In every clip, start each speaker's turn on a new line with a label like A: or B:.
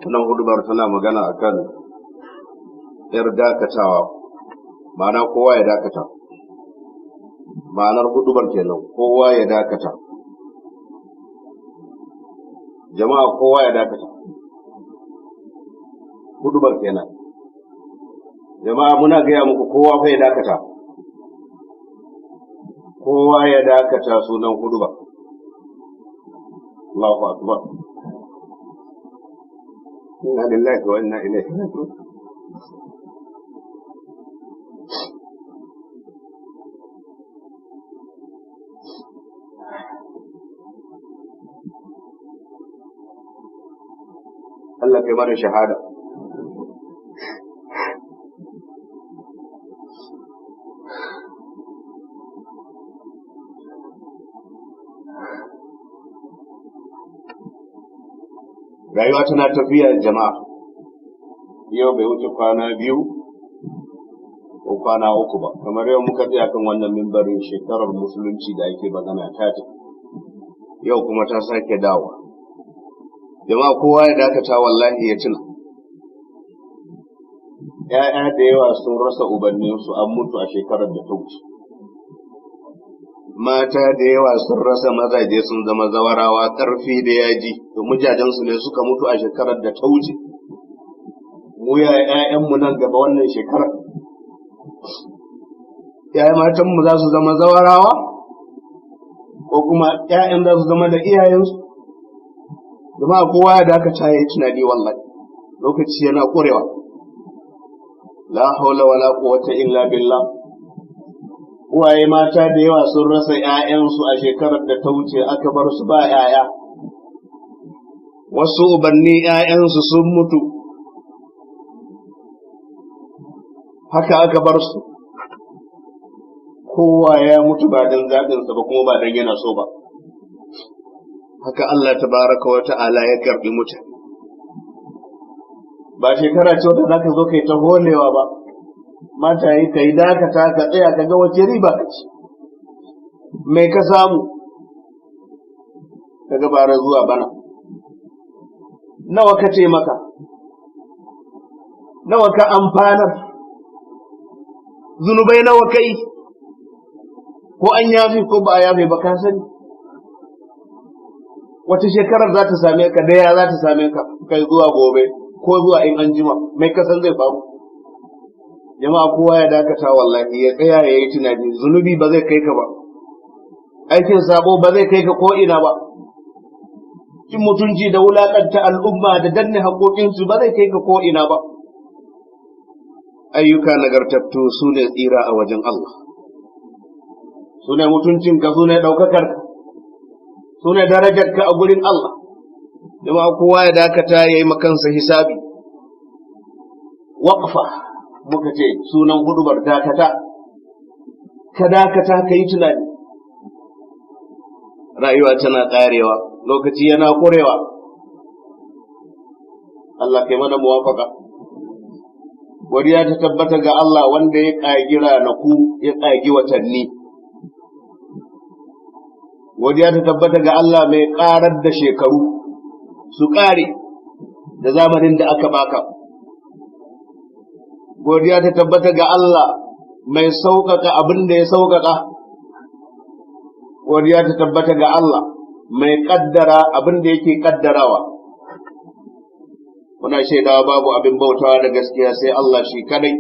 A: Wannan hudubar tana magana akan yar dakatawa, ma'ana kowa ya dakata. Ma'anar hudubar kenan, kowa ya dakata. Jama'a, kowa ya dakata. Hudubar kenan. Jama'a, muna gaya muku, kowa fa ya dakata. Kowa ya dakata sunan hudubar. Allahu akbar. Inna lillahi wa inna ilaihi raji'un. Allah kai mana shahada. Rayuwa tana tafiya, jama'a. Yau bai wuce kwana 2 ko kwana 3 ba. Kamar yau muka tsaya kan wannan mimbarin, shekarar musulunci da ake magana ta tafi. Yau kuma ta sake dawowa. Jama'a, kowa ya dakata wallahi ya tuna. ‘Ya'ya da yawa sun rasa ubanninsu, an mutu a shekarar da ta wuce. Mata da yawa sun rasa mazaje, sun zama zawarawa ƙarfi da yaji, to mijajensu ne suka mutu a shekarar da ta wuce. Mu ya ‘ya'yanmu nan gaba wannan shekarar? ‘Ya'ya matanmu za su zama zawarawa? Ko kuma ‘ya'yan za su zama da iyayensu? Jama'a, kowa ya dakata ya yi tunani wallahi. Lokaci yana ƙurewa. La haula wala quwwata illa billah. Uwaye mata da yawa sun rasa ‘ya'yansu a shekarar da ta wuce, aka bar su ba ‘ya'ya. Wasu ubanni ‘ya'yansu sun mutu, haka aka bar su. Kowa ya mutu ba don zaɓinsa ba, kuma ba don yana so ba. Haka Allah tabaraka wa ta'ala ya karɓi mutane. Ba shekara ce wadda za ka zo kai ta holewa ba. Mata yi ka yi dakata, ka tsaya ka ga wace riba ka ci, mai ka samu daga bara zuwa bana, nawa ka ce maka, nawa ka amfanar, zunubai nawa kai, ko an yafe ko ba a yafe ba, ka sani. Wata shekarar za ta same ka, daya za ta same ka kai zuwa gobe ko zuwa in an jima, mai kasan zai faru? Jama'a, kowa ya dakata wallahi, ya tsaya ya yi tunani. Zunubi ba zai kai ka ba, aikin sabo ba zai kai ka ko ina ba, cin mutunci da wulakanta al'umma da danne haƙoƙinsu ba zai kai ka ko ina ba. Ayyuka nagartattu su ne tsira a wajen Allah, su ne mutuncinka, su ne ɗaukakarka, su ne darajarka a gurin Allah. Jama'a, kowa ya dakata ya yi makansa hisabi. Waƙfa muka ce sunan hudubar, dakata, ka dakata ka yi tunani. Rayuwa tana ƙarewa, lokaci yana ƙurewa. Allah kai mana muwafaka. Godiya ta tabbata ga Allah wanda ya ƙagi ranaku, ya ƙagi watanni. Godiya ta tabbata ga Allah mai ƙarar da shekaru su ƙare da zamanin da aka baka. Godiya ta tabbata ga Allah mai sauƙaƙa abin da ya sauƙaƙa. Godiya ta tabbata ga Allah mai ƙaddara abin da yake ƙaddarawa. Muna shaidawa babu abin bautawa da gaskiya sai Allah shi kadai,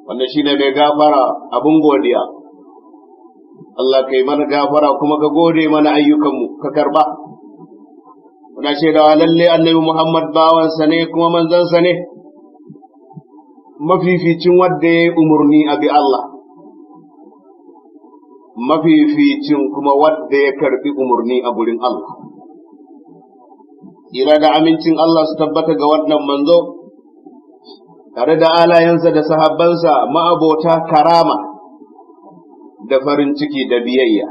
A: wanda shine mai gafara abin godiya. Allah, kai mana gafara kuma ka gode mana ayyukanmu, ka karba. Muna shaidawa lalle Annabi Muhammad bawansa ne kuma manzansa ne, mafificin wanda ya yi umarni a bi Allah, mafificin kuma wadda ya karbi umarni a gurin Allah. Tsira da amincin Allah su tabbata ga wannan manzo, tare da alayensa da sahabbansa ma'abota karama da farin ciki da biyayya,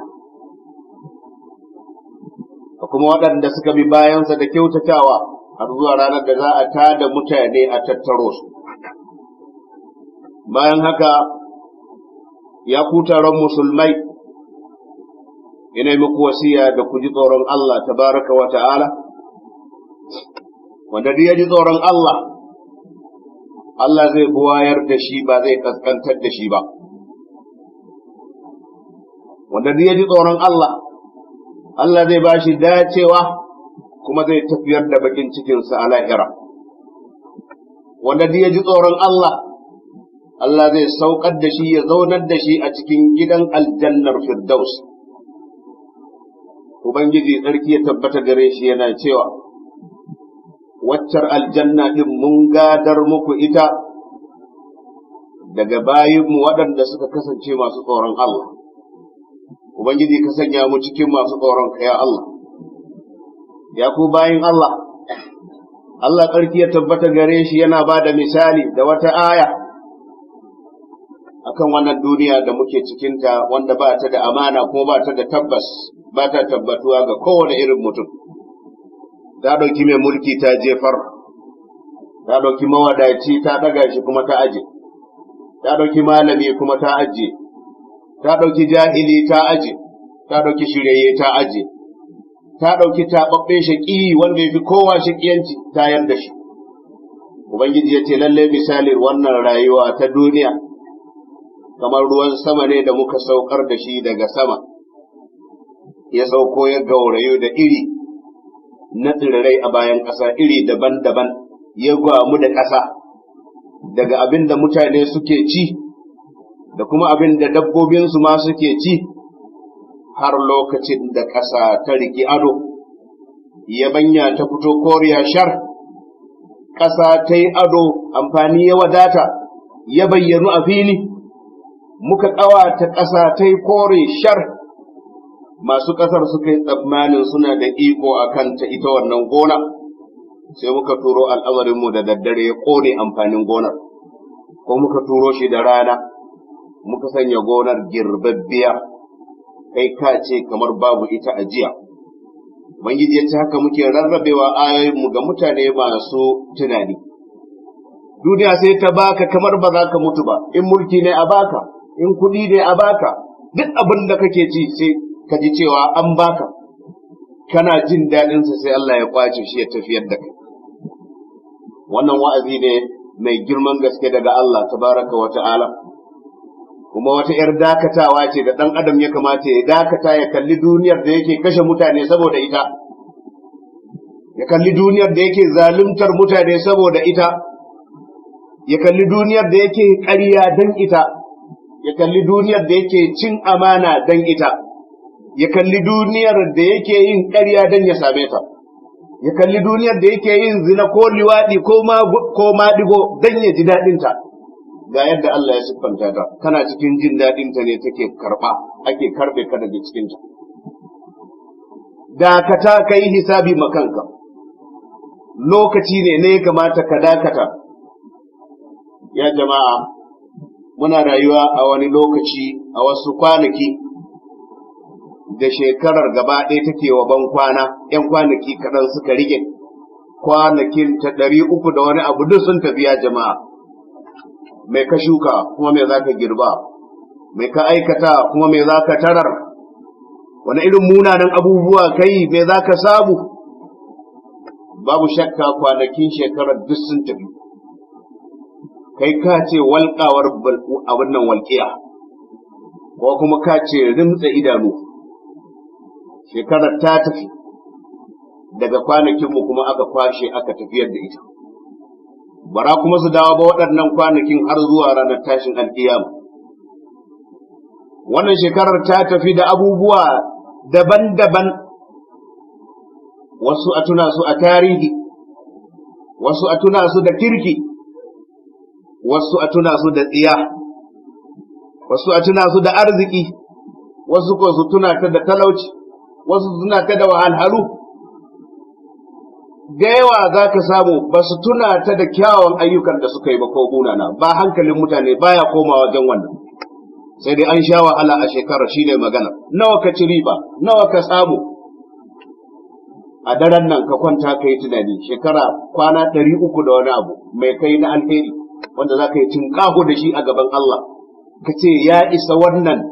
A: da kuma waɗanda suka bi bayansa da kyautatawa har zuwa ranar da za a tada mutane a tattaro su. Bayan haka, ya ku taron musulmai, ina muku wasiya da ku ji tsoron Allah tabaraka wa ta'ala. Wanda duk ya ji tsoron Allah, Allah zai buwayar da shi, ba zai kaskantar da shi ba. Wanda duk ya ji tsoron Allah, Allah zai ba shi dacewa, kuma zai tafiyar da bakin cikinsa a lahira. Wanda duk ya ji tsoron Allah, Allah zai saukar da shi, ya zaunar da shi a cikin gidan aljannar Firdaus. Ubangiji, tsarki ya tabbata gare shi, yana cewa, waccar aljanna ɗin mun gadar muku ita daga bayinmu waɗanda suka kasance masu tsoron Allah. Ubangiji, ka sanya mu cikin masu tsoron ka, ya Allah. Ya ku bayin Allah, Allah, tsarki ya tabbata gare shi, yana ba da misali da wata aya akan wannan duniya da muke cikinta, wanda ba ta da amana kuma ba ta da tabbas, ba ta tabbatuwa ga kowane irin mutum. Ta ɗauki mai mulki ta jefar, ta ɗauki mawadaci ta ɗaga shi kuma ta aje, ta ɗauki malami kuma ta aje, ta ɗauki jahili ta aje, ta ɗauki shiryayye ta aje, ta ɗauki taɓaɓɓe shaƙi wanda ya fi kowa shaƙiyanci ta yarda shi. Ubangiji ya ce, lalle misalin wannan rayuwa ta duniya kamar ruwan sama ne da muka saukar da shi daga sama, ya sauko ya gaurayo da iri na tsirrai a bayan ƙasa, iri daban-daban, ya gwamu da ƙasa, daga abin da mutane suke ci da kuma abin da dabbobinsu ma suke ci, har lokacin da ƙasa ta riki ado, yabanya ta fito koriya shar, ƙasa ta yi ado, amfani ya wadata, ya bayyanu a fili. Muka ƙawata ƙasa ta yi kore shar, masu ƙasar suka yi tsammanin suna da iko a kanta, ita wannan gona, sai muka turo al'amarinmu da daddare, ya ƙone amfanin gonar, ko muka turo shi da rana, muka sanya gonar girbabbiya, kai ka ce kamar babu ita a jiya. Ubangiji ya ce, haka muke rarrabewa ayoyinmu ga mutane masu tunani. Duniya sai ta baka kamar ba za ka mutu ba, in mulki ne a baka, in kuɗi ne a baka, duk abin da kake ci sai ka ji cewa an baka, kana jin daɗinsa, sai Allah ya kwace shi ya tafiyar da kai. Wannan wa'azi ne mai girman gaske daga Allah tabaraka wa ta'ala, kuma wata ‘yar dakatawa ce da ɗan adam ya kamata ya dakata, ya kalli duniyar da yake kashe mutane saboda ita, ya kalli duniyar da yake zaluntar mutane saboda ita, ya kalli duniyar da yake ƙarya don ita, ya kalli duniyar da yake cin amana don ita, ya kalli duniyar da yake yin ƙarya don ya same ta, ya kalli duniyar da yake yin zina ko liwaɗi ko maɗigo don ya ji daɗinta. Ga yadda Allah ya siffanta ta: kana cikin jin daɗinta ne take karɓa, ake karɓe ka daga cikinta. Dakata, ka yi hisabi makanka. Lokaci ne ne ya kamata ka dakata. Ya jama'a, muna rayuwa a wani lokaci, a wasu kwanaki da shekarar gaba ɗaya take wa ban kwana. ‘Yan kwanaki kaɗan suka rige, kwanakin ta 300 da wani abu duk sun tafi. Ya jama'a, mai ka shuka, kuma mai za ka girba? Mai ka aikata, kuma mai za ka tarar? Wani irin munanan abubuwa kai, mai za ka samu? Babu shakka kwanakin shekarar duk sun tafi, kai ka ce walƙawar abin nan walƙiya, ko kuma ka ce rimtsa idanu. Shekarar ta tafi daga kwanakinmu, kuma aka kwashe aka tafiyar da ita. Bara kuma su dawo ba waɗannan kwanakin har zuwa ranar tashin alƙiyama. Wannan shekarar ta tafi da abubuwa daban-daban, wasu a tuna su a tarihi, wasu a tuna su da kirki, wasu a tuna su da tsiya, wasu a tuna su da arziki, wasu ko su tuna ta da talauci, wasu suna ta da wahalhalu. Da yawa za ka samu ba su tuna ta da kyawun ayyukan da suka yi ba ko munana ba. Hankalin mutane baya komawa wajen wannan, sai dai an sha wahala a shekarar shine magana. Nawa ka ci riba? Nawa ka samu? A daren nan ka kwanta ka yi tunani, shekara kwana 300 da wani abu, mai kai na alheri wanda za ka yi tinƙaho da shi a gaban Allah, ka ce ya isa wannan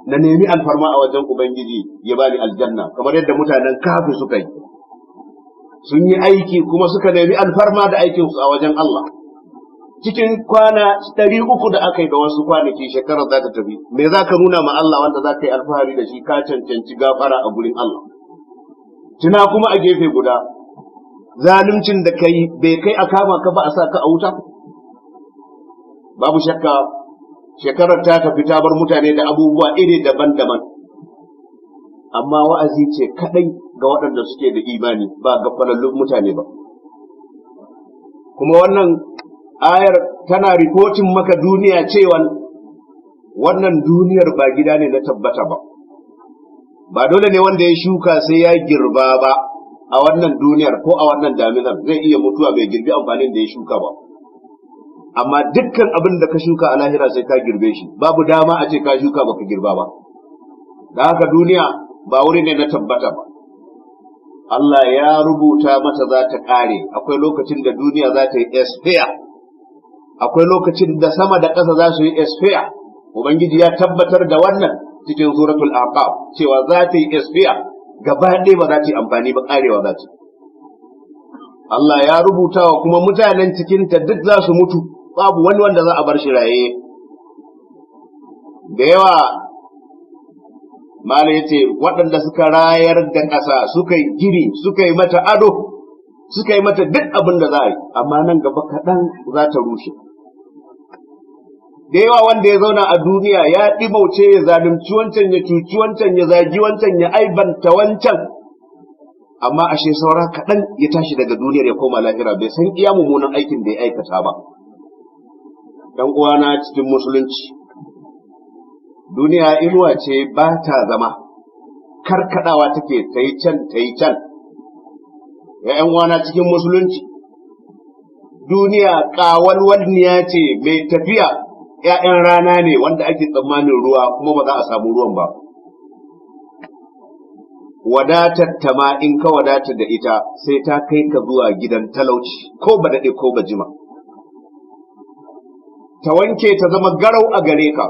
A: na nemi alfarma a wajen Ubangiji ya bani aljanna, kamar yadda mutanen Kafi suka yi? Sun yi aiki kuma suka nemi alfarma da aikinsu a wajen Allah. Cikin kwana 300 da aka yi da wasu kwanaki shekarar za ta tafi, me za ka nuna ma Allah wanda za ka yi alfahari da shi ka cancanci gafara a gurin Allah? Tuna kuma a gefe guda, zaluncin da kai bai kai a kama ka ba a sa ka a wuta? Babu shakka shekarar ta tafi ta bar mutane da abubuwa iri daban-daban, amma wa'azi ce kadai ga waɗanda suke da imani, ba ga falallun mutane ba. Kuma wannan ayar tana reporting maka duniya cewa wannan duniyar ba gida ne na tabbata ba. Ba dole ne wanda ya shuka sai ya girba ba a wannan duniyar ko a wannan daminar. Zai iya mutuwa bai girbi amfanin da ya shuka ba. Amma dukkan abin da ka shuka a lahira sai ka girbe shi. Babu dama a ce ka shuka baka girba ba. Da haka duniya ba wuri ne na tabbata ba. Allah ya rubuta mata za ta ƙare. Akwai lokacin da duniya za ta yi expire, akwai lokacin da sama da ƙasa za su yi expire. Ubangiji ya tabbatar da wannan cikin Suratul Aqab cewa za ta yi expire gaba ɗaya, ba za ta yi amfani ba, ƙarewa za ta. Allah ya rubuta wa kuma mutanen cikinta duk za su mutu, babu wani wanda za a bar shi raye. Da yawa Malam ya ce waɗanda suka rayar da ƙasa, suka yi gini, suka yi mata ado, suka yi mata duk abin da za a yi, amma nan gaba kaɗan za ta rushe. Da yawa wanda ya zauna a duniya ya ɗimauce, ya zalunci wancan, ya cuci wancan, ya zagi wancan, ya aibanta wancan, amma ashe saura kaɗan ya tashi daga duniyar ya koma lahira, bai san iya mummunan aikin da ya aikata ba. Ɗan uwana cikin musulunci, duniya inuwa ce, ba ta zama, karkadawa take, ta yi can, ta yi can. Ya uwana cikin musulunci, duniya ƙawalwalniya ce mai tafiya, ‘ya'yan rana ne wanda ake tsammanin ruwa kuma ba za a samu ruwan ba. Wadatar ta ma, in ka wadata da ita, sai ta kai ka zuwa gidan talauci, ko ba daɗe ko ba jima. Ta wanke ta zama garau a gare ka,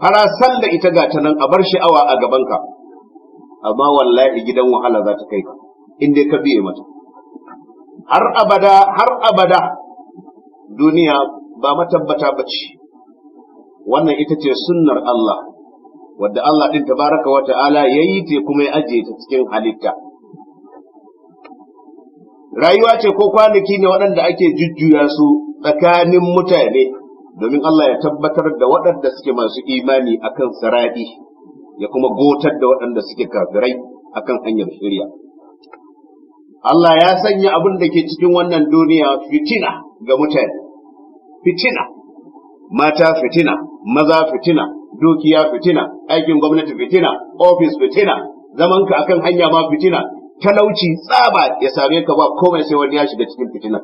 A: farasal da ita, ga ta nan a bar sha'awa a gabanka, amma wallahi gidan wahala za ta kai ka in dai ka biye mata. Har abada, har abada duniya ba matabbata ba ce. Wannan ita ce sunnar Allah, wadda Allah ɗin tabaraka wa ta'ala ya yi ta kuma ya ajiye ta cikin halitta. Rayuwa ce ko kwanaki ne waɗanda ake jujjuya su tsakanin mutane domin Allah ya tabbatar da waɗanda suke masu imani akan siradi, ya kuma gotar da waɗanda suke kafirai akan hanyar shirya. Allah ya sanya abin da ke cikin wannan duniya fitina ga mutane, fitina, mata fitina, maza fitina, dukiya fitina, aikin gwamnati fitina, ofis fitina, zamanka akan hanya ma fitina, talauci tsaba ya same ka ba komai, sai wani ya shiga cikin fitina.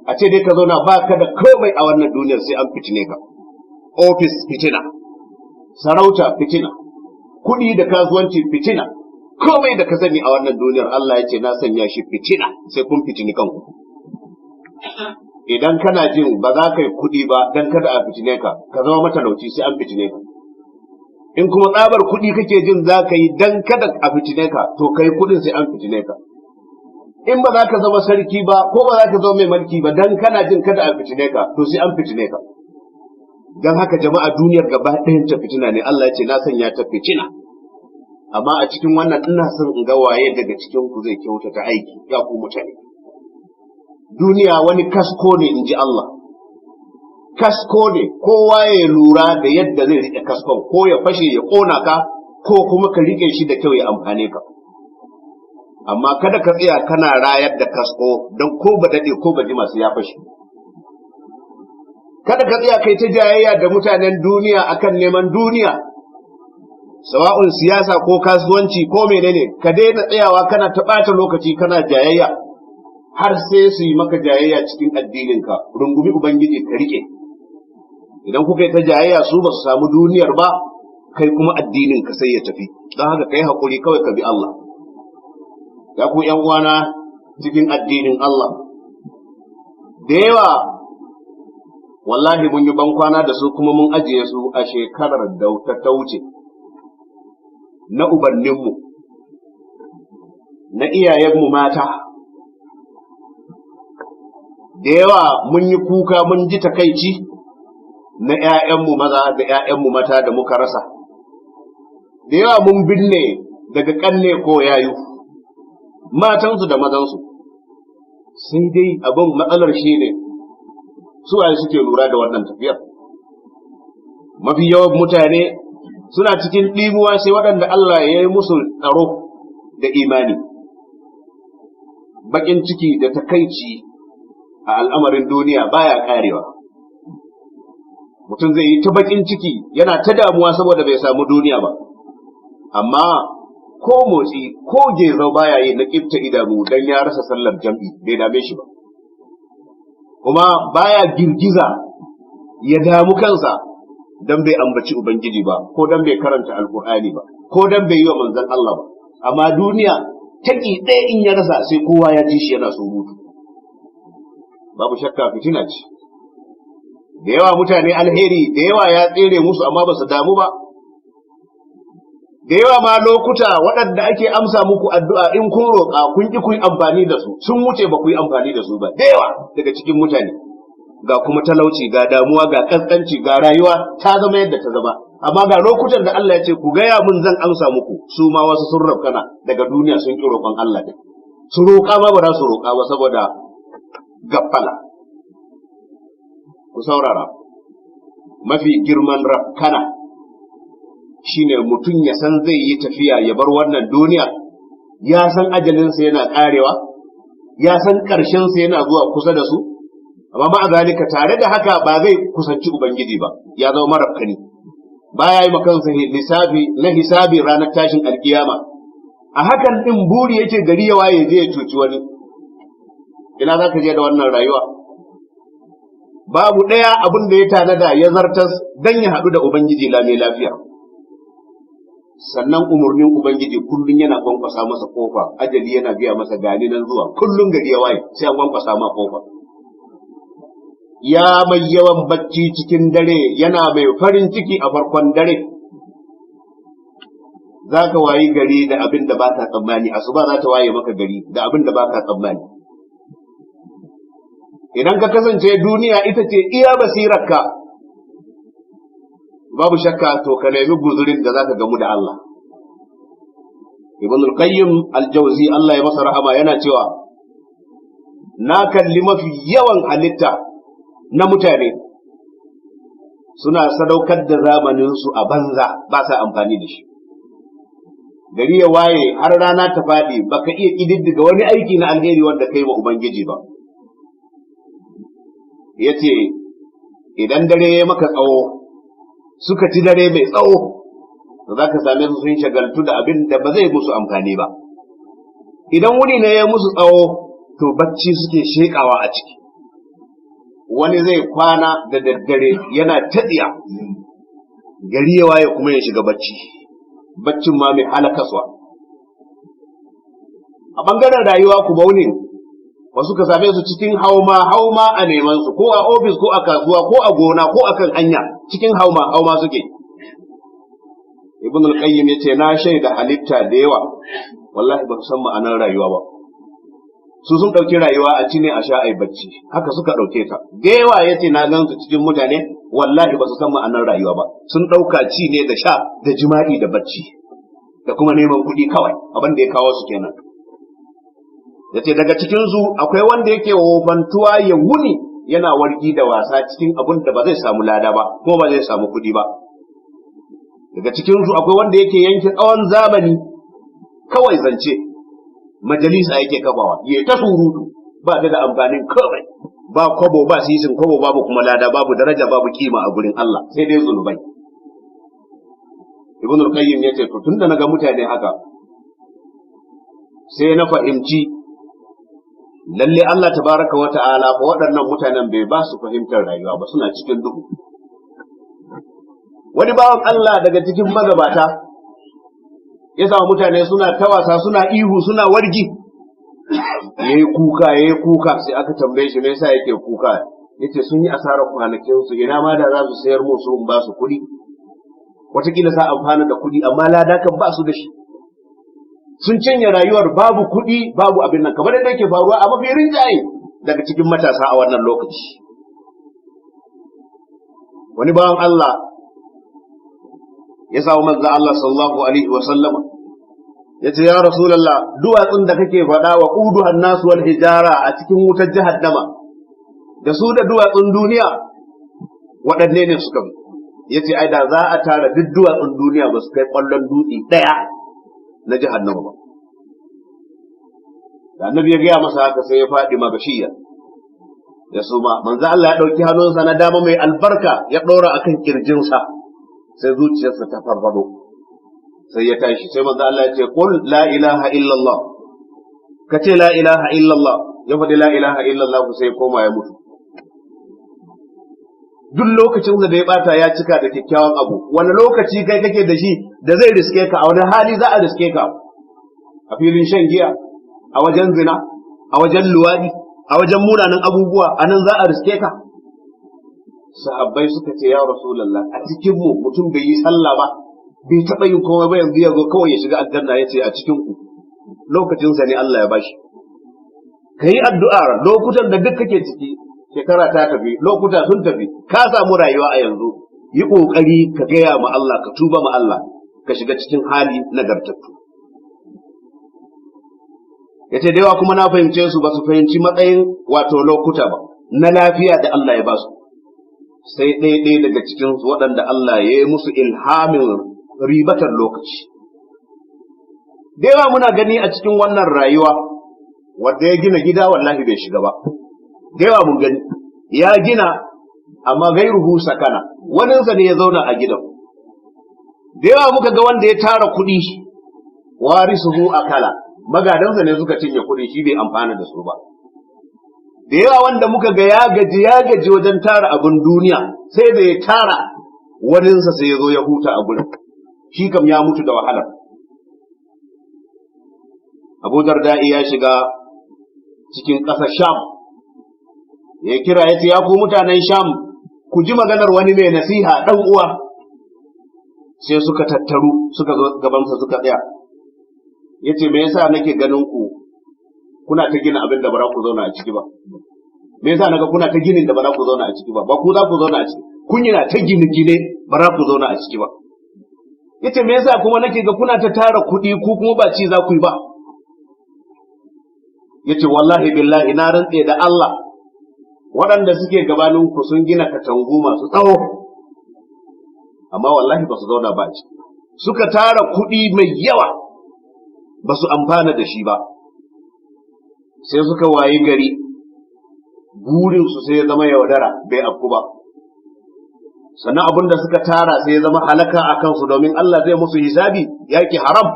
A: A ce dai ka zauna ba ka da komai a wannan duniyar sai an fitine ka. Ofis fitina, sarauta fitina, kuɗi da kasuwanci fitina, komai da ka sani a wannan duniyar Allah ya ce na sanya shi fitina, sai kun fitini kanku. Idan kana jin ba za ka yi kuɗi ba dan kada a fitine ka, ka zama matalauci, sai an fitine ka. In kuma tsabar kuɗi kake jin za ka yi dan kada a fitine ka, to kai kuɗin, sai an fitine ka. In ba za ka zama sarki ba ko ba za ka zama mai mulki ba dan kana jin kada a fitine ka, to sai an fitine ka. Dan haka jama'a, duniyar gaba ɗayan ta fitina ne. Allah ya ce na sanya ta fitina. Amma a cikin wannan ina son in ga waye daga cikin ku zai kyautata aiki. Ya ku mutane, duniya wani kasko ne, in ji Allah. Kasko ne, kowa ya lura da yadda zai riƙe kaskon, ko ya fashe ya ƙona ka, ko kuma ka riƙe shi da kyau ya amfane ka. Amma kada ka tsaya kana rayar da kasko, don ko ba daɗe ko ba jima sai ya fashe. Kada ka tsaya kai ta jayayya da mutanen duniya akan neman duniya, sawa'un siyasa ko kasuwanci ko menene. Ka daina tsayawa kana ta ɓata lokaci kana jayayya har sai su yi maka jayayya cikin addininka. Rungumi Ubangiji ka rike. Idan kuka yi ta jayayya, su ba su samu duniyar ba, kai kuma addinin ka sai ya tafi. Don haka kai hakuri kawai, ka bi Allah. Ya ku ’yan uwana cikin addinin Allah, da yawa wallahi mun yi bankwana da su kuma mun ajiye su a shekarar da ta wuce, na ubanninmu. Na iyayenmu mata. Da yawa mun yi kuka, mun ji takaici na ‘ya'yanmu maza da ‘ya'yanmu mata da muka rasa. Da yawa mun binne daga ƙanne ko yayu, matansu da mazansu. Sai dai abin matsalar shi ne, su waye suke lura da wannan tafiyar? Mafi yawan mutane suna cikin ɗimuwa, sai waɗanda Allah ya yi musu tsaro da imani. Baƙin ciki da takaici a al'amarin duniya baya ƙarewa. Mutum zai yi ta baƙin ciki, yana ta damuwa saboda bai samu duniya ba, amma ko motsi ko gezo baya yi na ƙifta idanu don ya rasa sallar jam'i, bai dame shi ba. Kuma baya girgiza ya damu kansa don bai ambaci Ubangiji ba, ko don bai karanta Alkur'ani ba, ko don bai yi wa manzon Allah ba. Amma duniya taƙi ɗaya in ya rasa, sai kowa ya ji shi yana surutu. Babu shakka fitina ce. Da yawa mutane alheri da yawa ya tsere musu, amma ba su damu ba. Da yawa ma lokuta waɗanda ake amsa muku addu'a in kun roƙa, kun ƙi kun amfani da su, sun wuce ba ku yi amfani da su ba. Da yawa daga cikin mutane ga kuma talauci, ga damuwa, ga kaskanci, ga rayuwa ta zama yadda ta zama, amma ga lokutan da Allah ya ce ku gaya mun zan amsa muku, su ma wasu sun rafkana daga duniya, sun ƙi roƙon Allah din. Su roƙa ma ba za su roƙa ba saboda gaffala. Ku saurara, mafi girman rafkana shine mutum ya san zai yi tafiya ya bar wannan duniya, ya san ajalinsa yana karewa, ya san ƙarshensa yana zuwa kusa da su, amma ma'a zalika, tare da haka, ba zai kusanci Ubangiji ba. Ya zama marafkani, baya yi makansa lissafi na hisabi ranar tashin alkiyama. A hakan din buri yake gari ya waye zai cuci wani. Ina za ka je da wannan rayuwa? Babu ɗaya abin da ya tanada ya zartas dan ya haɗu da Ubangiji lami lafiya. Sannan umarnin Ubangiji kullum yana kwankwasa masa kofa, ajali yana biya masa gani nan zuwa. Kullum gari ya waye sai an kwankwasa ma kofa. Ya mai yawan bacci cikin dare, yana mai farin ciki a farkon dare, za ka wayi gari da abin da baka tsammani. Asuba za ta waye maka gari da abin da baka tsammani. Idan ka kasance duniya ita ce iya basirarka, babu shakka to ka nemi guzurin da zaka gamu da Allah. Ibn al-Qayyim al-Jawzi, Allah ya masa rahama, yana cewa na kalli mafi yawan halitta na mutane suna sadaukar da zamaninsu a banza, ba sa amfani da shi. Gari ya waye har rana ta faɗi, baka iya ƙididdiga wani aiki na alheri wanda kai wa Ubangiji ba. Yace idan dare ya maka tsawo, suka ci dare mai tsawo, to za ka same su sun shagaltu da abin da ba zai musu amfani ba. Idan wuni ne ya musu tsawo, to bacci suke shekawa a ciki. Wani zai kwana da daddare yana tatsiya, gari ya waye kuma ya shiga bacci, baccin ma mai halakaswa. A bangaren rayuwa ku baune, wasu ka same su cikin hauma hauma a neman su, ko a ofis, ko a kasuwa, ko a gona, ko a kan hanya, cikin hauma hauma suke. Ibn al-Qayyim yace na shaida halitta da yawa, wallahi ba su san ma'anar rayuwa ba. Su sun ɗauki rayuwa a ci ne, a sha, ai bacci, haka suka ɗauke ta. Da yawa, yace, na gan su cikin mutane, wallahi ba su san ma'anar rayuwa ba. Sun ɗauka ci ne da sha da jima'i da bacci da kuma neman kuɗi kawai, abin da ya kawo su kenan. Yace daga cikin su akwai wanda yake wofantuwa ya wuni yana wargi da wasa cikin abin da ba zai samu lada ba kuma ba zai samu kuɗi ba. Daga cikin su akwai wanda yake yanke tsawon zamani kawai zance majalisa yake kafawa, ya ta surutu, ba ta da amfanin kawai, ba kwabo ba sisin kwabo, babu kuma lada, babu daraja, babu kima a gurin Allah, sai dai zunubai. Ibn al-Qayyim yace to tunda naga mutane haka, sai na fahimci lalle Allah tabaraka wa ta'ala fa waɗannan mutanen bai ba su fahimtar rayuwa ba, suna cikin duhu. Wani bawan Allah daga cikin magabata ya samu mutane suna ta wasa, suna ihu, suna wargi. Yayi kuka, yayi kuka, sai aka tambaye shi me yasa yake kuka. Yace sun yi asarar kwanakin su, ina ma da za su sayar musu in ba su kuɗi, wataƙila sa amfana da kuɗi, amma lada kan ba su da shi. Sun cinye rayuwar, babu kuɗi, babu abin nan, kamar yadda yake faruwa a mafi rinjaye daga cikin matasa a wannan lokaci. Wani bawan Allah ya samu manzo Allah sallallahu alaihi wa sallama, ya ce: "Ya Rasulallah, duwatsun da kake faɗa wa quduhan nasu wal hijara a cikin wutar jahannama, da su da duwatsun duniya, waɗanne ne suka bi?" Yace: "Ai da za a tara duk duwatsun duniya, ba su kai ƙwallon dutse ɗaya na jahannama ba." Da Annabi ya gaya masa haka, sai ya faɗi magashiya, ya suma. Manzo Allah ya ɗauki hannunsa na dama mai albarka, ya ɗora akan kirjinsa, sai zuciyarsa ta farfado, sai ya tashi. Sai manzo Allah ya ce: "Qul la ilaha illallah, ka ce la ilaha illallah." Ya faɗi la ilaha illallah, sai ya koma ya mutu. Duk lokacin da ya bata, ya cika da kyakkyawan abu. Wani lokaci kai kake da shi da zai riske ka? A wani hali za a riske ka? A filin shan giya, a wajen zina, a wajen luwadi, a wajen munanan abubuwa, a nan za a riske ka? Sahabbai suka ce: "Ya Rasulallah, a cikin mu mutum bai yi sallah ba, bai taɓa yin komai ba, yanzu ya zo kawai ya shiga aljanna?" Ya ce: "A cikin ku lokacinsa ne Allah ya bashi." Ka yi addu'a lokutan da duk kake ciki. Shekara ta tafi, lokuta sun tafi, ka samu rayuwa a yanzu, yi ƙoƙari ka gaya ma Allah, ka tuba ma Allah, ka shiga cikin hali nagartattu. Ya ce: "Da yawa kuma na fahimce su ba su fahimci matsayin wato lokuta ba na lafiya da Allah ya ba su, sai ɗaya daga cikin waɗanda Allah ya yi musu ilhamin ribatar lokaci." Da yawa muna gani a cikin wannan rayuwa, wanda ya gina gida wallahi bai shiga ba. Da yawa mun gani ya gina, amma gairuhu sakana, waninsa ne ya zauna a gidan. Da yawa muka ga wanda ya tara kuɗi, warisuhu akala, magadansa ne suka cinye kuɗi, shi bai amfana da su ba. Da yawa wanda muka ga ya gaji, ya gaji wajen tara abin duniya, sai da ya tara, waninsa sai ya zo ya huta a gurin, shi kam ya mutu da wahalar. Abu Darda'i ya shiga cikin ƙasar Sham, ya kira, ya ce: "Ya ku mutanen Sham, ku ji maganar wani mai nasiha, ɗan uwa." Sai suka tattaru, suka zo gabansa suka tsaya. Ya ce: "Me yasa nake ganin ku kuna ta gina abin da ba za ku zauna a ciki ba? Me yasa naga kuna ta ginin da ba za ku zauna a ciki ba? Ba ku za ku zauna a ciki, kun yana ta gine gine, ba za ku zauna a ciki ba." Yace: "Me yasa kuma nake ga kuna ta tara kuɗi, ku kuma ba ci za ku yi ba?" Yace: "Wallahi billahi, na rantse da Allah, waɗanda suke gabanin ku sun gina katangu masu tsawo, amma wallahi ba su zauna ba ciki. Suka tara kuɗi mai yawa, ba su amfana da shi ba. Sai suka wayi gari, burinsu sai ya zama yaudara, bai afku ba. Sannan abin da suka tara sai ya zama halaka a kansu, domin Allah zai musu hisabi." Yaki haram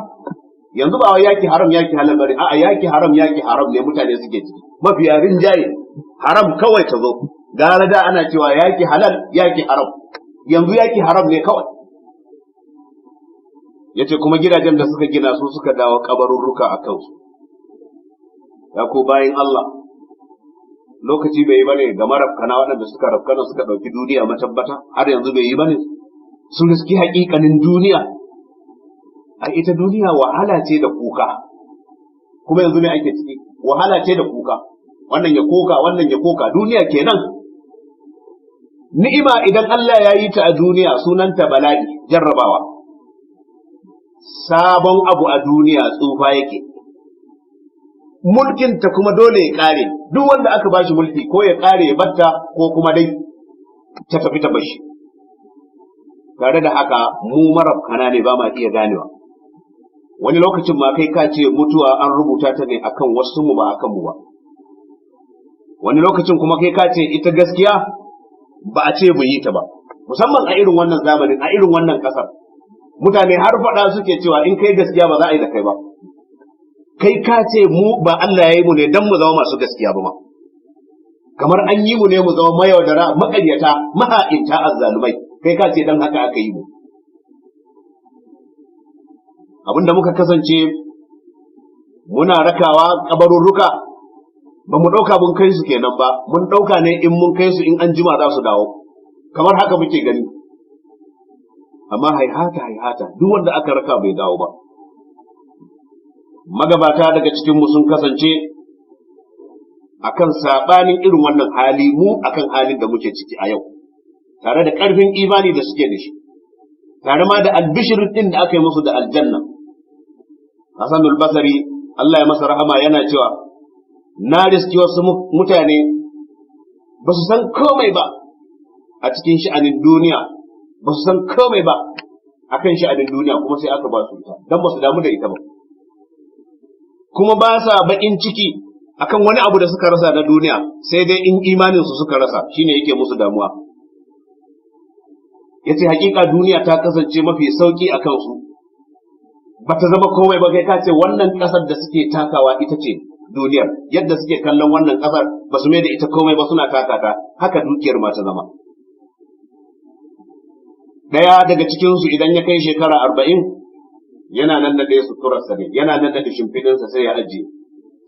A: yanzu ba wai yaki haram yaki halal bane, a'a, yaki haram yaki haram ne mutane suke ciki mafiya rinjaye. Haram kawai ta zo, gara da ana cewa yaki halal yaki haram, yanzu yaki haram ne kawai. Yace kuma gidajen da suka gina su suka dawo kabarurruka a kansu. Ya ko bayin Allah, lokaci bai yi bane ga marafkana, waɗanda suka rafkana, suka ɗauki duniya matabbata, har yanzu bai yi bane su riski haƙiƙanin duniya. A ita duniya wahala ce da kuka. Kuma yanzu ne ake ciki, wahala ce da kuka, wannan ya koka, wannan ya koka, duniya kenan. Ni'ima idan Allah ya yi ta a duniya sunanta bala'i, jarrabawa. Sabon abu a duniya tsufa yake, mulkinta kuma dole ya kare. Duk wanda aka bashi mulki, ko ya kare ya batta, ko kuma dai ta tafi ta bashi. Tare da haka mu marabkana ne, ba ma iya ganewa. Wani lokacin ma kai ka ce mutuwa an rubuta ta ne akan wasu mu, ba akan mu ba. Wani lokacin kuma kai ka ce ita gaskiya ba a ce mu yi ta ba, musamman a irin wannan zamanin, a irin wannan kasar. Mutane har faɗa suke cewa in kai gaskiya ba za a yi da kai ba. Kai ka ce mu ba Allah ya yi mu ne don mu zama masu gaskiya ba ma, kamar an yi mu ne mu zama mayaudara, maƙaryata, maha'inta, azzalumai. Kai ka ce dan haka aka yi mu. Abinda muka kasance muna rakawa kabarurruka, ba mu ɗauka mun kai su kenan ba, mun ɗauka ne in mun kai su, in an jima za su dawo, kamar haka muke gani. Amma haihata haihata, duk wanda aka raka bai dawo ba. Magabata daga cikinmu sun kasance akan saɓanin irin wannan hali mu akan halin da muke ciki a yau, tare da ƙarfin imani da suke da shi, tare ma da albishirin ɗin da aka yi musu da aljanna. Hassanul Basri, Allah ya masa rahama, yana cewa na riski wasu mutane ba su san komai ba a cikin sha'anin duniya, ba su san komai ba akan sha'anin duniya, kuma sai aka ba su ita don ba su damu da ita ba, kuma ba sa baƙin ciki akan wani abu da suka rasa na duniya, sai dai in imanin su suka rasa shine yake musu damuwa. Yace hakika duniya ta kasance mafi sauki a kansu, bata zama komai ba. Kai ka ce wannan kasar da suke takawa ita ce duniyar. Yadda suke kallon wannan kasar, ba su mai da ita komai ba, suna taka ta, haka dukiyar ma ta zama. Daya daga cikinsu idan ya kai shekara 40, yana nan da ɗaya suturarsa ne, yana nan da shimfiɗinsa, sai ya ajiye,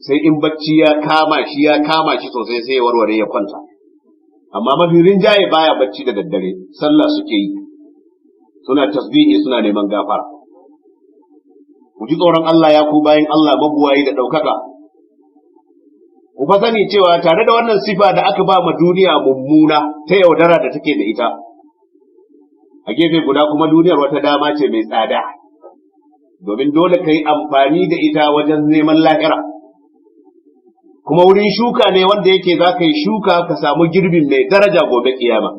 A: sai in bacci ya kama shi, ya kama shi sosai, sai ya warware ya kwanta. Amma mafi rinjaye baya bacci da daddare, sallah suke yi, suna tasbihi, suna neman gafara. Ku ji tsoron Allah, ya ku bayin Allah mabuwayi da ɗaukaka. Ku fa sani cewa tare da wannan sifa da aka ba ma duniya mummuna ta yaudara da take da ita, a gefe guda kuma duniyar wata dama ce mai tsada, domin dole ka yi amfani da ita wajen neman lahira, kuma wurin shuka ne wanda yake za ka yi shuka ka samu girbin mai daraja gobe kiyama.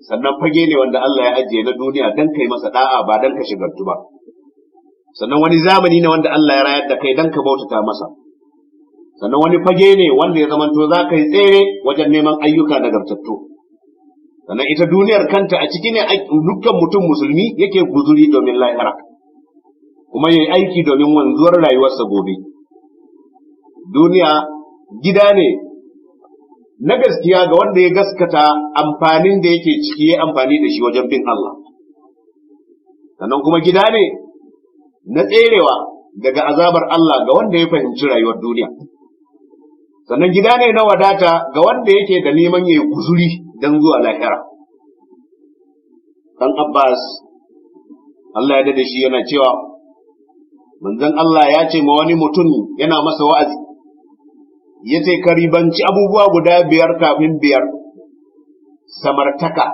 A: Sannan fage ne wanda Allah ya ajiye na duniya don kai masa da'a, ba don ka shigartu ba. Sannan wani zamani ne wanda Allah ya rayar da kai don ka bautata masa. Sannan wani fage ne wanda ya zamanto za ka yi tsere wajen neman ayyuka nagartattu. Sannan ita duniyar kanta a ciki ne dukkan mutum musulmi yake guzuri domin lahira, kuma ya yi aiki domin wanzuwar rayuwarsa gobe. Duniya gida ne na gaskiya ga wanda ya gaskata amfanin da yake ciki, ya amfani da shi wajen bin Allah. Sannan kuma gida ne na tserewa daga azabar Allah ga wanda ya fahimci rayuwar duniya. Sannan gida ne na wadata ga wanda yake da neman ya yi guzuri don zuwa lahira. Dan Abbas, Allah ya dade shi, yana cewa manzon Allah ya ce ma wani mutum yana masa wa'azi, ya ce ka ribanci abubuwa guda biyar kafin biyar: samartaka,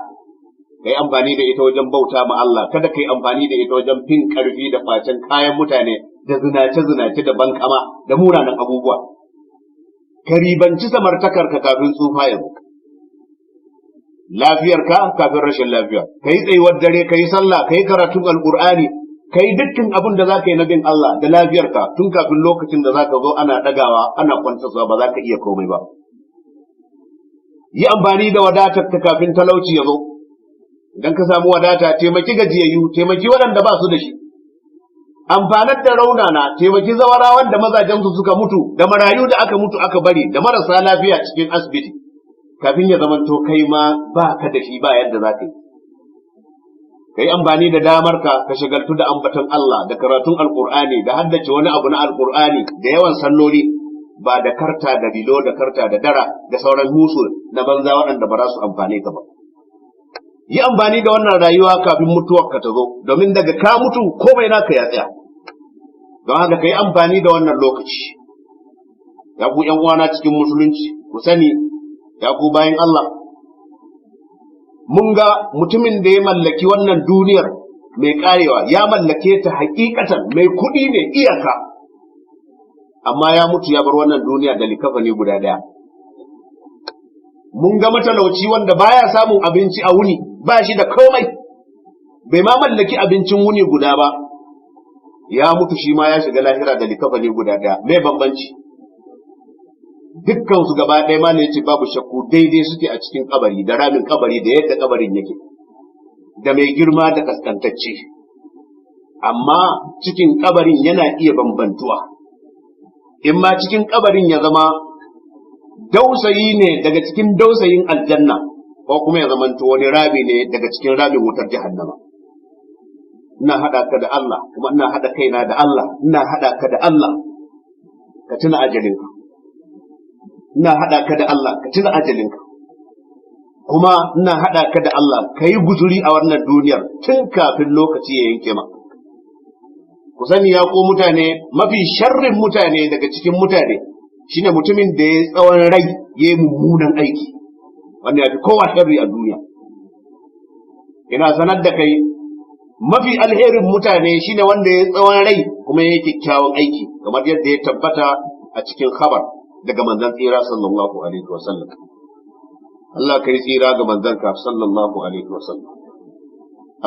A: ka yi amfani da ita wajen bauta ma Allah, kada ka yi amfani da ita wajen fin karfi da kwacen kayan mutane da zinace-zinace da bankama da munanan abubuwa. Ka ribanci samartakar ka kafin tsufa ya zo, lafiyarka kafin rashin lafiya, ka yi tsayuwar dare, ka yi sallah, ka yi karatun Alkur'ani, ka yi dukkan abin da za ka yi na bin Allah da lafiyarka tun kafin lokacin da za ka zo ana ɗagawa ana kwantarwa, ba za ka iya komai ba. Yi amfani da wadatar ka kafin talauci ya zo. Idan ka samu wadata, taimaki gajiyayyu, taimaki waɗanda ba su da shi, amfanar da raunana, taimaki zawarawan da mazajensu suka mutu, da marayu da aka mutu aka bari, da marasa lafiya cikin asibiti, kafin ya zamanto kai ma ba ka da shi, ba yadda za ka yi. Ka yi amfani da damar ka, ka shagaltu da ambaton Allah da karatun Alkur'ani da haddace wani abu na Alkur'ani da yawan salloli, ba da karta da lilo da karta da dara da sauran musu na banza waɗanda ba za su amfane ka ba. Yi amfani da wannan rayuwa kafin mutuwar ka ta zo, domin daga ka mutu komai naka ya tsaya. Don haka ka yi amfani da wannan lokaci. Ya ku ’yan uwana cikin musulunci, ku sani, ya ku bayin Allah, mun ga mutumin da ya mallaki wannan duniyar mai karewa, ya mallake ta hakikatan, mai kuɗi ne iyaka, amma ya mutu ya bar wannan duniya da likafani guda ɗaya. Mun ga matalauci wanda baya samun abinci a wuni, ba shi da komai, bai ma mallaki abincin wuni guda ba, ya mutu shi ma ya shiga lahira da likafani guda ɗaya. Mai bambanci? Dukkan su gaba ɗaya ma ne ce babu shakku daidai suke a cikin kabari da ramin kabari da yadda kabarin yake, da mai girma da kaskantacce, amma cikin kabarin yana iya bambantuwa. In ma cikin kabarin ya zama dausayi ne daga cikin dausayin aljanna, ko kuma ya zamanto wani rami ne daga cikin ramin wutar jahannama. Ina haɗa ka da Allah, kuma ina haɗa kaina da Allah, ina haɗa ka da Allah, ka tuna ajalinka. Ina haɗa ka da Allah, ka tuna ajalinka. Kuma ina haɗa ka da Allah, ka yi guzuri a wannan duniyar tun kafin lokaci ya yanke ma. Ku sani ya ko mutane, mafi sharrin mutane daga cikin mutane shine mutumin da ya tsawon rai ya yi mummunan aiki, wanda ya fi kowa sharri a duniya. Ina sanar da kai, mafi alherin mutane shine wanda ya tsawon rai kuma ya yi kyakkyawan aiki, kamar yadda ya tabbata a cikin khabar daga manzon tsira sallallahu alaihi wasallam. Allah kai tsira ga manzanka sallallahu alaihi wasallam.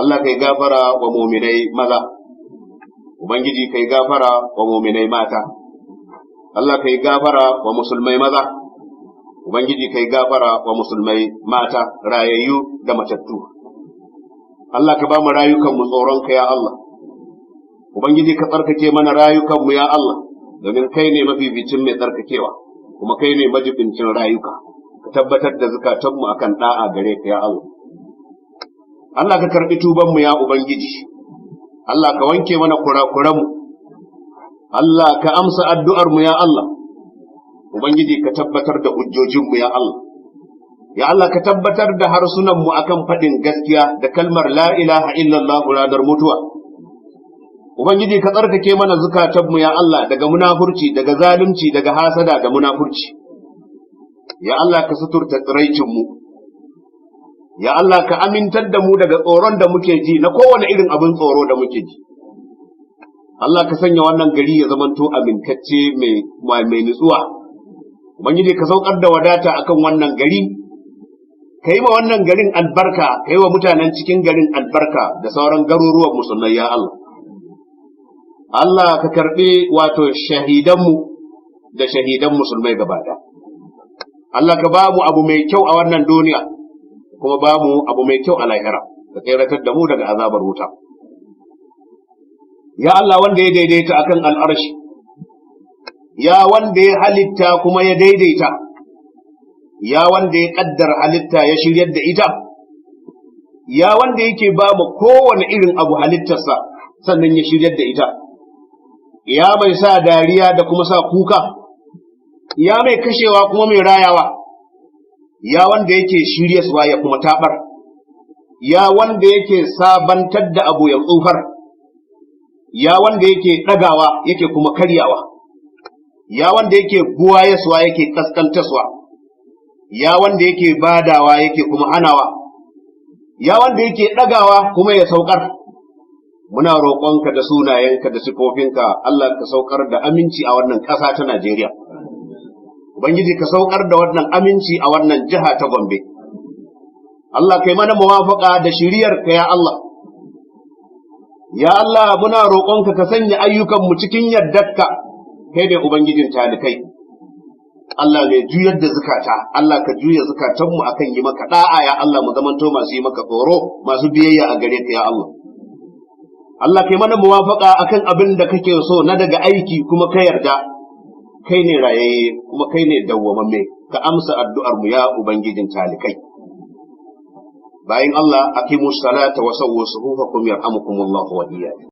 A: Allah kai gafara wa muminai maza, Ubangiji kai gafara wa muminai mata, Allah kai gafara wa musulmai maza, Ubangiji kai gafara wa musulmai mata, rayayyu da matattu. Allah ka ba mu rayukanmu tsoronka, ya Allah. Ubangiji ka tsarkake mana rayukanmu, ya Allah, domin kai ne mafificin mai tsarkakewa, kuma kai ne majibincin rayuka. Ka tabbatar da zukatanmu akan da'a gare ka, ya Allah. Allah ka karbi tubanmu, ya Ubangiji. Allah ka wanke mana kurakuranmu. Allah ka amsa addu'armu, ya Allah. Ubangiji ka tabbatar da hujjojinmu, ya Allah. Ya Allah, ka tabbatar da harsunanmu akan faɗin gaskiya da kalmar la ilaha illallah ranar mutuwa. Ubangiji ka tsarkake mana zukatanmu, ya Allah, daga munafurci, daga zalunci, daga hasada da munafurci. Ya Allah, ka suturta tsiraicinmu. Ya Allah, ka amintar da mu daga tsoron da muke ji na kowane irin abin tsoro da muke ji. Allah ka sanya wannan gari ya zamanto amintacce mai nutsuwa. Ubangiji ka saukar da wadata akan wannan gari, ka yi wa wannan garin albarka, ka yi wa mutanen cikin garin albarka da sauran garuruwan musulmai, ya Allah. Allah ka karɓi wato shahidanmu da shahidan musulmai gaba ɗaya. Allah ka ba mu abu mai kyau a wannan duniya, kuma ba mu abu mai kyau a lahira, ka tseratar da mu daga azabar wuta. Ya Allah wanda ya daidaita akan al'arshi, ya wanda ya halitta kuma ya daidaita, ya wanda ya kaddara halitta ya shiryar da ita, ya wanda yake ba mu kowane irin abu halittarsa sannan ya shiryar da ita, ya mai sa dariya da kuma sa kuka, ya mai kashewa kuma mai rayawa, ya wanda yake shiryaswa ya kuma tabar, ya wanda yake sabantar da abu ya tsufar, ya wanda yake ɗagawa yake kuma karyawa, ya wanda yake buwayaswa yake kaskantaswa, ya wanda yake badawa yake kuma hanawa, ya wanda yake ɗagawa kuma ya saukar. Muna roƙonka da sunayenka da sifofinka, Allah ka saukar da aminci a wannan ƙasa ta Najeriya. Ubangiji ka saukar da wannan aminci a wannan jiha ta Gombe. Allah kai mana muwafaqa da shiriyarka, ya Allah. Ya Allah, muna roƙonka ka sanya ayyukanmu cikin yardarka, kai ne Ubangijin talikai. Allah mai juyar da zukata, Allah ka juya zukatanmu akan yi maka da'a, ya Allah, mu zamanto masu yi maka tsoro, masu biyayya a gare ka, ya Allah. Allah kai mana muwafaqa akan abin da kake so na daga aiki kuma ka yarda. Kai ne rayayye kuma kai ne dawwamamme, ka amsa addu'ar mu, ya Ubangijin talikai. Bayin Allah, aqimu salata wa sawwu suhufakum, yarhamukumullahu wa iyyakum.